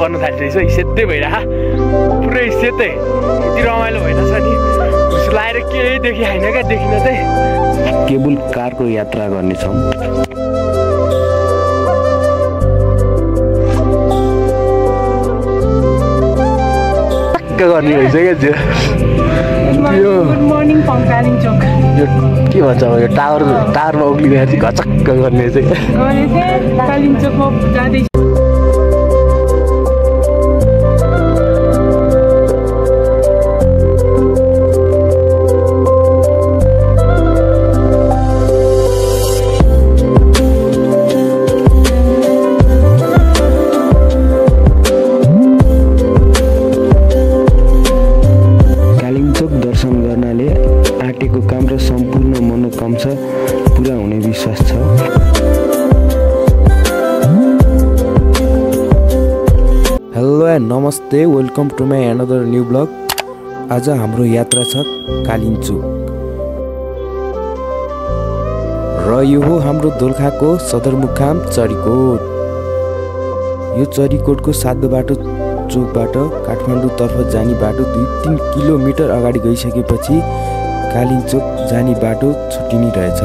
पर्न थालिरहेछ सेतै भइरह पुरै सेतै यति रमाइलो भइरहेछ नि खुसी लागेर केही देखि होइन क्या देखिन चाहिँ केबुल कारको यात्रा गर्नेछौँ गर्ने रहेछ क्या यो गुड मर्निङ फ्रम कालिम्पोङ यो के भन्छ अब यो टावरमा उक्लिँदाखेरि चाहिँ घचक्क गर्ने चाहिँ कालिम्पोङमा जाँदैछ पुरा हुने विश्वास छ हेलो एन्ड नमस्ते welcome to my another new blog आज हाम्रो यात्रा छ कालिम्पोङ र यो हो हाम्रो दोलखाको सदरमुकाम चरीकोट यो चरीकोटको सातो बाटो चोकबाट काठमाडौँतर्फ जाने बाटो 2-3 किलोमिटर अगाडि गइसकेपछि कालिम्पोङ जाने बाटो छुट्टिने रहेछ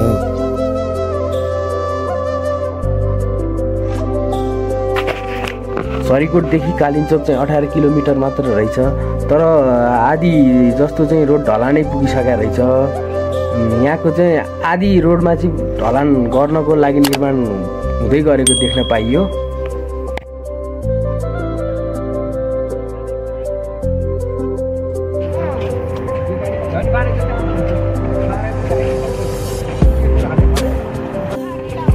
चरीकोटदेखि कालिम्पोङ चाहिँ 18 किलोमिटर मात्र रहेछ तर आधी जस्तो चाहिँ रोड ढलानै पुगिसकेको रहेछ यहाँको चाहिँ आधी रोडमा चाहिँ ढलान गर्नको लागि निर्माण हुँदै गरेको देख्न पाइयो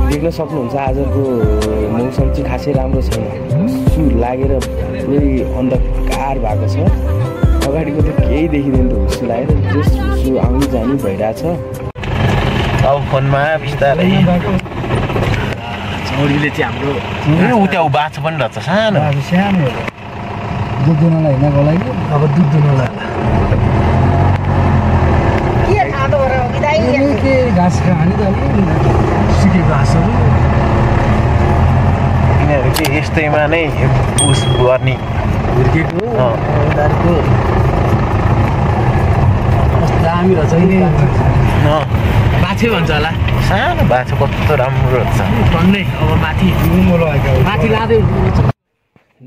देख्न सक्नुहुन्छ आजको मौसम चाहिँ खासै राम्रो छैन सु लागेर पुरै अन्धकार भएको छ अगाडिको त केही देखिँदैन त हुस्सु लागेर जस हुस्सु आउनु जानु भइरहेछ अब फोनमा बिस्तारै चौरीले चाहिँ हाम्रो उता बाछो पनि रहेछ सानो सानो दुध दुनलाई हिँड्नको लागि अब दुध दुनलाई के घाँस खाने त सिके घाँसहरू यिनीहरू चाहिँ यस्तैमा नै उस गर्ने हुर्केको उनीहरूको दामी रहेछ नि बाछे भन्छ होला सानो बाछो कस्तो राम्रो रहेछ भन्नै अब माथि लाँदै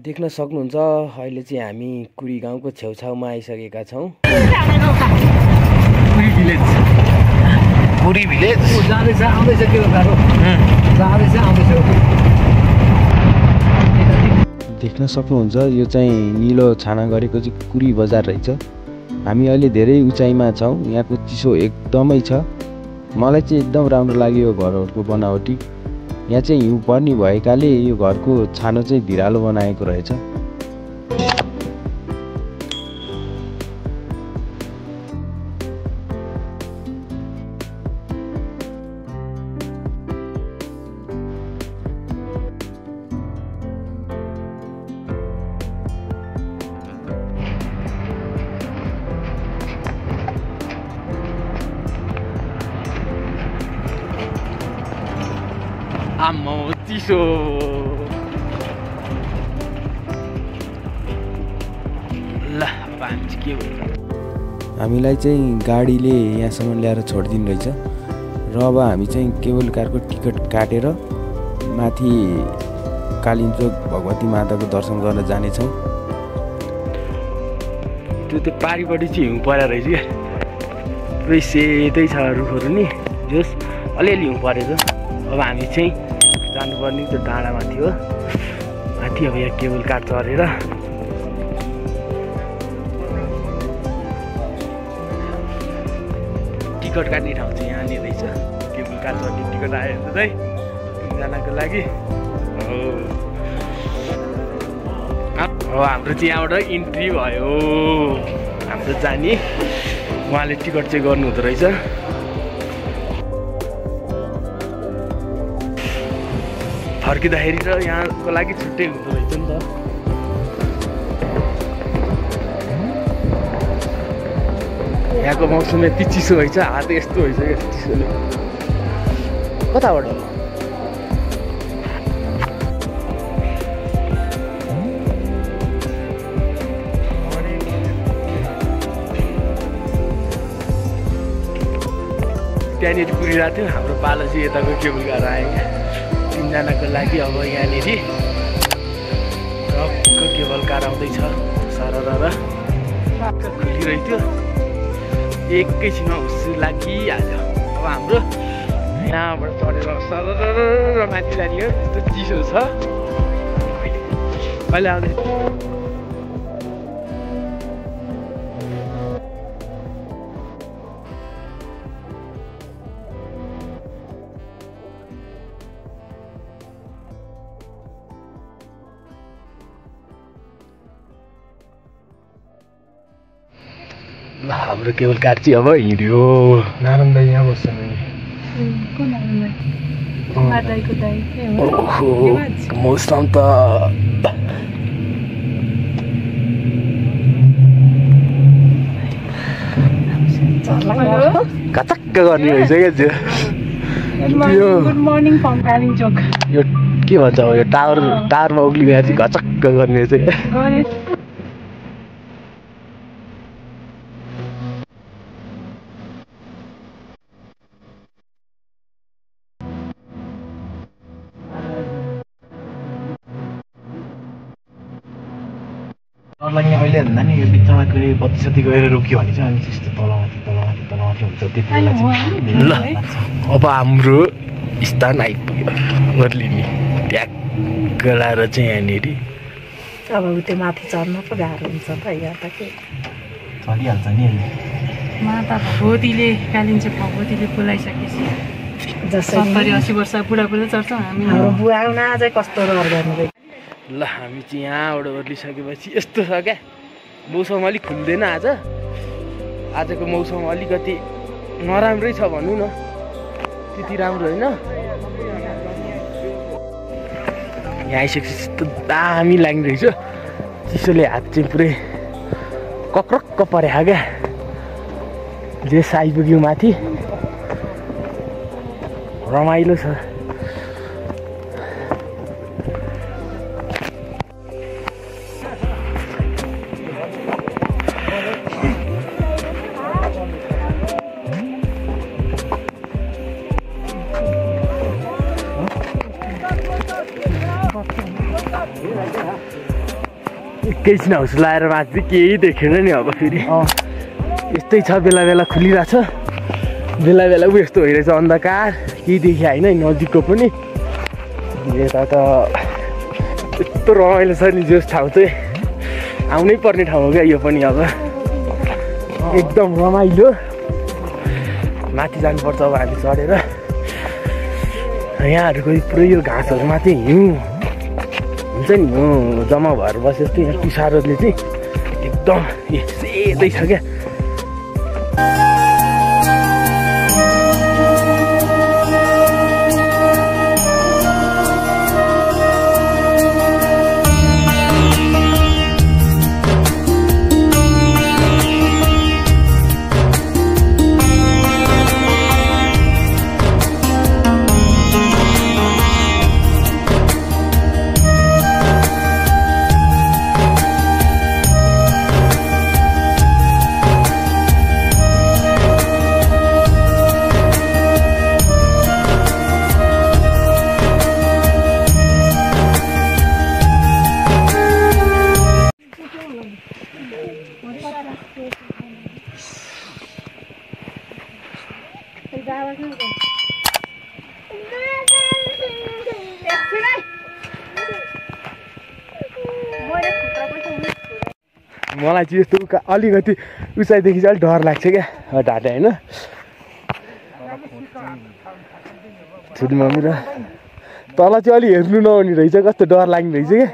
देख्न सक्नुहुन्छ अहिले चाहिँ हामी कुरी गाउँको छेउछाउमा आइसकेका छौँ पुरी भिलेज जाँदैछ आउँदैछ के गर्नु जाँदैछ आउँदैछ देख्न सक्नुहुन्छ यो चाहिँ निलो छाना गरेको चाहिँ कुरी बजार रहेछ हामी अहिले धेरै उचाइमा छौँ यहाँको चिसो एकदमै छ मलाई चाहिँ एकदम राम्रो लाग्यो यो घरहरूको बनावटी यहाँ चाहिँ हिउँ पर्ने भएकाले यो घरको छानो चाहिँ भिरालो बनाएको रहेछ आम्मा चिसो ल पानी के हुन्छ हामीलाई चाहिँ गाडीले यहाँसम्म ल्याएर छोडिदिनु रहेछ र अब हामी चाहिँ केबल कारको टिकट काटेर माथि कालिम्पोङ भगवती माताको दर्शन गर्न जानेछौँ त्यो पारिपट्टि चाहिँ हिउँ परेर रहेछ क्या पुरै सेतै छ रुखहरू नि जस अलिअलि हिउँ परेछ अब हामी चाहिँ जानुपर्ने त्यो डाँडामाथि हो माथि अब यहाँ केबल कार चढेर टिकट काट्ने ठाउँ चाहिँ यहाँनिर रहेछ केबल कार चढ्ने टिकट आयो चाहिँ एकजनाको लागि अब हाम्रो चाहिँ यहाँबाट इन्ट्री भयो हाम्रो जाने उहाँले टिकट चाहिँ गर्नु हुँदो रहेछ फर्किँदाखेरि त यहाँको लागि छुट्टै हुँदो रहेछ नि त यहाँको मौसम यति चिसो भएछ हात यस्तो भइसक्यो चिसोले कताबाट त्यहाँनिर कुरिरहेको थियो हाम्रो पालो चाहिँ यताको केबल कार आयो क्या 3जनाको लागि अब यहाँनिर टक्क केबल कार आउँदैछ सरर खुलिरहेको थियो एकैछिनमा हुस्सु लागिहाल्यो अब हाम्रो यहाँबाट चढेर सरर माथि जाने हो त्यस्तो चिसो छ कहिले आउँदै ल हाम्रो केबल कार चाहिँ अब हिँड्यो नारायण दाइ यहाँ बस्छ मौसम त कचक्क गर्ने रहेछ क्या त्यो गुड मर्निङ फ्रम कालिम्चोक यो के भन्छ अब यो टावरमा उक्लिँदा चाहिँ घचक्क गर्ने रहेछ क्या लाग्ने अहिले भन्दा नि यो बिचमा कुनै बत्ती गएर रोक्यो भने चाहिँ अनि त्यस्तो तलमाथि हुन्छ त्यति बेला चाहिँ ल अब हाम्रो स्थान आइपुग्यो ओर्लिनी ट्याक्क लाएर चाहिँ यहाँनिर अब त्यो माथि चढ्न पो गाह्रो हुन्छ त यहाँ त के चलिहाल्छ नि माता भगवतीले कालिम्चोक भगवतीले बोलाइसकेपछि 70-80 वर्ष बुढा चढ्छ हामी हाम्रो बुवा आउन अझै कस्तो रहर गर्नु ल हामी चाहिँ यहाँबाट ओर्लिसकेपछि यस्तो छ क्या मौसम अलिक खुल्दैन आजको मौसम अलिकति नराम्रै छ भनौँ न त्यति राम्रो होइन यहाँ आइसकेपछि यस्तो दामी लाग्ने रहेछ चिसोले हात चाहिँ पुरै कक्रक्क परेको क्या जेस आइपुग्यो माथि रमाइलो छ एकैछिन हाउस लाएर माथि केही देखेन नि अब फेरि यस्तै छ बेला बेला खुलिरहेछ बेला बेला उ यस्तो भइरहेछ अन्धकार केही देखिया होइन नजिकको पनि यता त यस्तो रमाइलो छ नि जस ठाउँ चाहिँ आउनै पर्ने ठाउँ हो क्या यो पनि अब एकदम रमाइलो माथि जानुपर्छ अब हामी चढेर यहाँहरूको पुरै यो घाँसहरूमा चाहिँ हिउँ हुन्छ नि जम्मा भएर बसेको थियो यहाँ तुषारले चाहिँ एकदम सेतै छ क्या मलाई चाहिँ यस्तो अलिकति उचाइदेखि चाहिँ अलिक डर लाग्छ क्या ढाटे होइन छोरी मम्मी र तल चाहिँ अलिक हेर्नु नहुने रहेछ कस्तो डर लाग्ने रहेछ क्या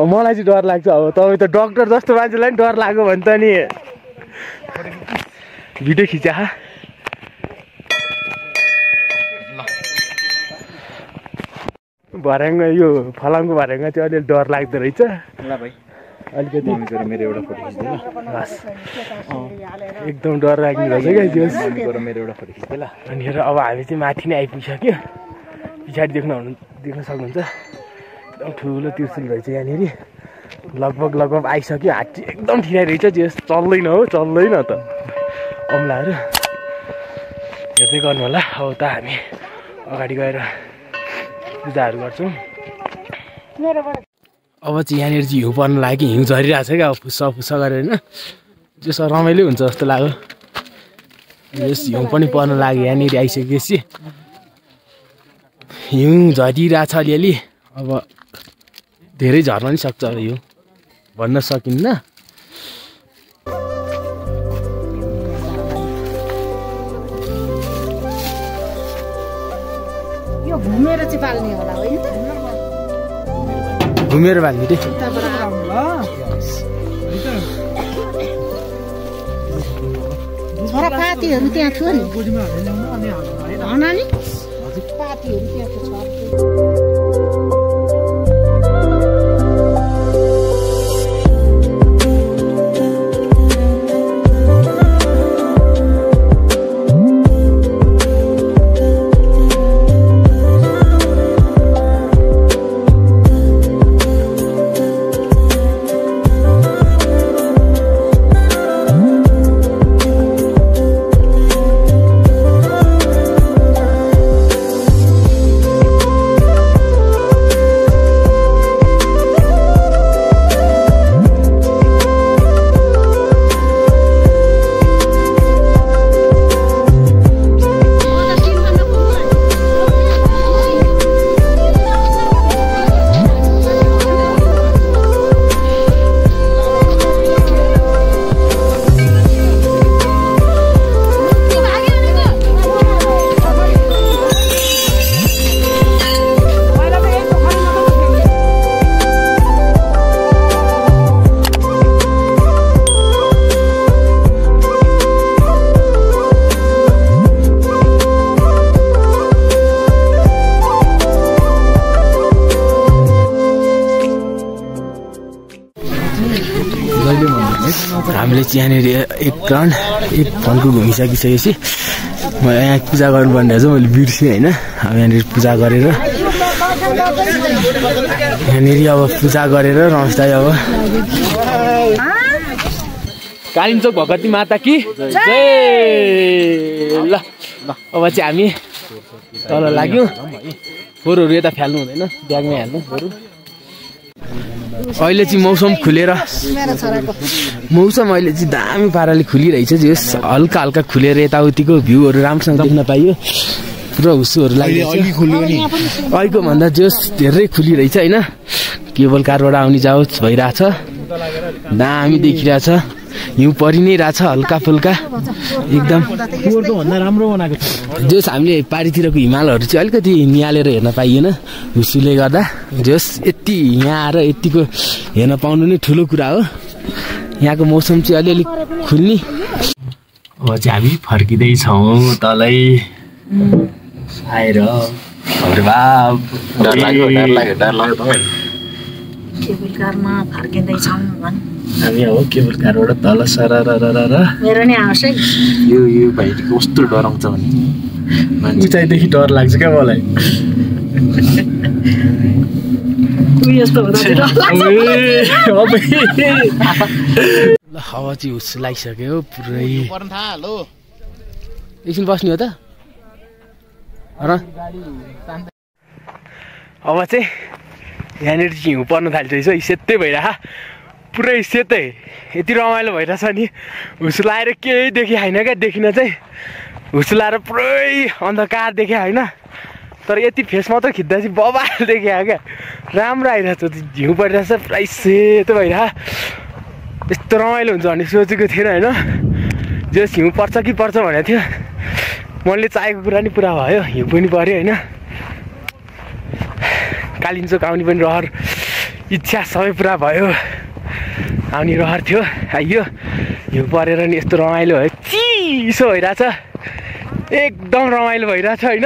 मलाई चाहिँ डर लाग्छ अब तपाईँ त डक्टर जस्तो मान्छेलाई पनि डर लाग्यो भने त नि भिडियो खिचा भर्याङ यो फलामको भर्याङमा चाहिँ अलिअलि डर लाग्दो रहेछ अलिकति मेरो एउटा फोटो खिच्दै एकदम डर लाग्ने रहेछ क्या मेरो एउटा फोटो खिच्दै ल अनि अब हामी चाहिँ माथि नै आइपुगिसक्यो पछाडि देख्न सक्नुहुन्छ एकदम ठुलो त्रिशुल रहेछ यहाँनिर लगभग आइसक्यो हात चाहिँ एकदम ठिकै रहेछ जे चल्दैन हो चल्दैन त अम्लाहरू हेर्दै गर्नु होला। अब त हामी अगाडि गएर पूजाहरू गर्छौँ। अब चाहिँ यहाँनिर चाहिँ हिउँ पर्न लाग्यो कि हिउँ झरिरहेको छ क्या, अब फुस्सा गरेर होइन त्यसो रमाइलो हुन्छ जस्तो लाग्यो। यस हिउँ पनि पर्न लाग्यो यहाँनिर आइसकेपछि हिउँ झरिरहेछ अलिअलि। अब धेरै झर्न पनि सक्छ अब हिउँ भन्न सकिन्न। यो घुमेर चाहिँ पाल्ने होला होइन त? घुमेर बाल्ने रे छोरा पातीहरू त्यहाँ थियो नि भन नि पातीहरू त्यहाँ छ। हामीले चाहिँ यहाँनिर एक फन्को घुमिसकिसकेपछि म यहाँ पूजा गर्नुपर्ने रहेछ, मैले बिर्सेँ होइन। अब यहाँनिर पूजा गरेर यहाँनिर अब पूजा गरेर रमेश दाइ अब कालिम्पोङ भगवती माता कि जय। ल अब चाहिँ हामी तल लाग्यौँ। फोहोरहरू यता फाल्नु हुँदैन, ब्यागमै हाल्नु फोहोर। अहिले चाहिँ मौसम खुलेर मौसम अहिले चाहिँ दामी पाराले खुलिरहेछ। जस हल्का हल्का खुलेर यताउतिको भ्यूहरू राम्रोसँग देख्न पाइयो। पुरा हुस्सुहरू लागिरहेछ। अहिलेको भन्दा जस धेरै खुलिरहेछ होइन। केबल कारबाट आउने जाओस् भइरहेछ, दामी देखिरहेछ। हिउँ परि नै रहेछ हल्का फुल्का एकदम राम्रो बनाएको छ। जस हामीले पारितिरको हिमालहरू चाहिँ अलिकति निहालेर हेर्न पाइएन हुस्सुले गर्दा। जस यति यहाँ आएर यतिको हेर्न पाउनु नै ठुलो कुरा हो। यहाँको मौसम चाहिँ अलिअलि खुल्ने। अब चाहिँ हामी फर्किँदैछौँ तलै आएर। डर लाग्यो केबल कारमा फर्किँदैछौँ भन्। हामी अब केबल कारबाट तल मेरो नि आवश्यक यो भाइ कस्तो डराउँछ भने उचाइदेखि डर लाग्छ क्या मलाई। यस्तो हुँदा ल हावा चाहिँ हुस लागिसक्यो पुरै। एकछिन बस्ने हो त। अब चाहिँ यहाँनिर चाहिँ हिउँ पर्न थालिसकेछ। सेतै भइरह पुरै सेतै यति रमाइलो भइरहेछ नि। हुस लाएर केही देखिया होइन क्या। देखिन चाहिँ हुस लाएर पुरै अन्धकार देखिया होइन। तर यति फेस मात्र खिच्दा चाहिँ बबाल देखिया क्या। राम्रो आइरहेछ हिउँ परिरहेछ पुरै सेतो भइरह। यस्तो रमाइलो हुन्छ भन्ने सोचेको थिएन होइन। जस हिउँ पर्छ कि पर्छ भनेको थियो। मैले चाहेको कुरा नि पुरा भयो। हिउँ पनि पऱ्यो होइन। कालिम्पोङ आउने पनि रहर इच्छा सबै पुरा भयो। आउने रहर थियो आइयो। हिउँ परेर नि यस्तो रमाइलो भयो। चिसो भइरहेछ एकदम रमाइलो भइरहेछ होइन।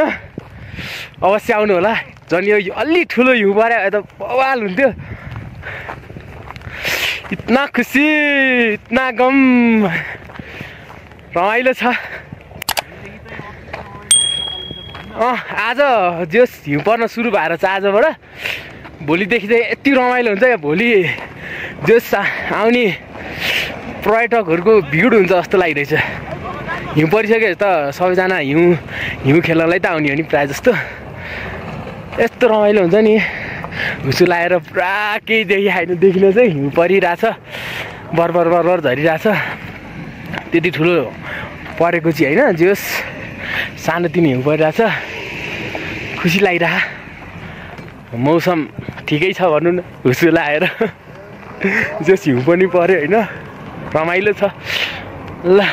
अवश्य आउनु होला। झन् यो अलि ठुलो हिउँ पऱ्यो त बवाल हुन्थ्यो। इतना खुसी इतना गम रमाइलो छ। आज जस हिउँ पर्न सुरु भएर छ आजबाट। भोलिदेखि चाहिँ यति रमाइलो हुन्छ क्या। भोलि जस आउने पर्यटकहरूको भिड हुन्छ जस्तो लागिरहेछ। हिउँ परिसक्यो त सबैजना हिउँ खेल्नलाई त आउने हो नि प्रायः जस्तो। यस्तो रमाइलो हुन्छ नि हुसु लाएर पुरा केही देखिन चाहिँ हिउँ परिरहेछ बरबर झरिरहेछ। त्यति ठुलो परेको चाहिँ होइन जे होस् सानोतिनो हिउँ परिरहेछ खुसी लागिरह। मौसम ठिकै छ भनौँ न हुसु लाएर जस हिउँ पनि पर्यो होइन रमाइलो छ ल।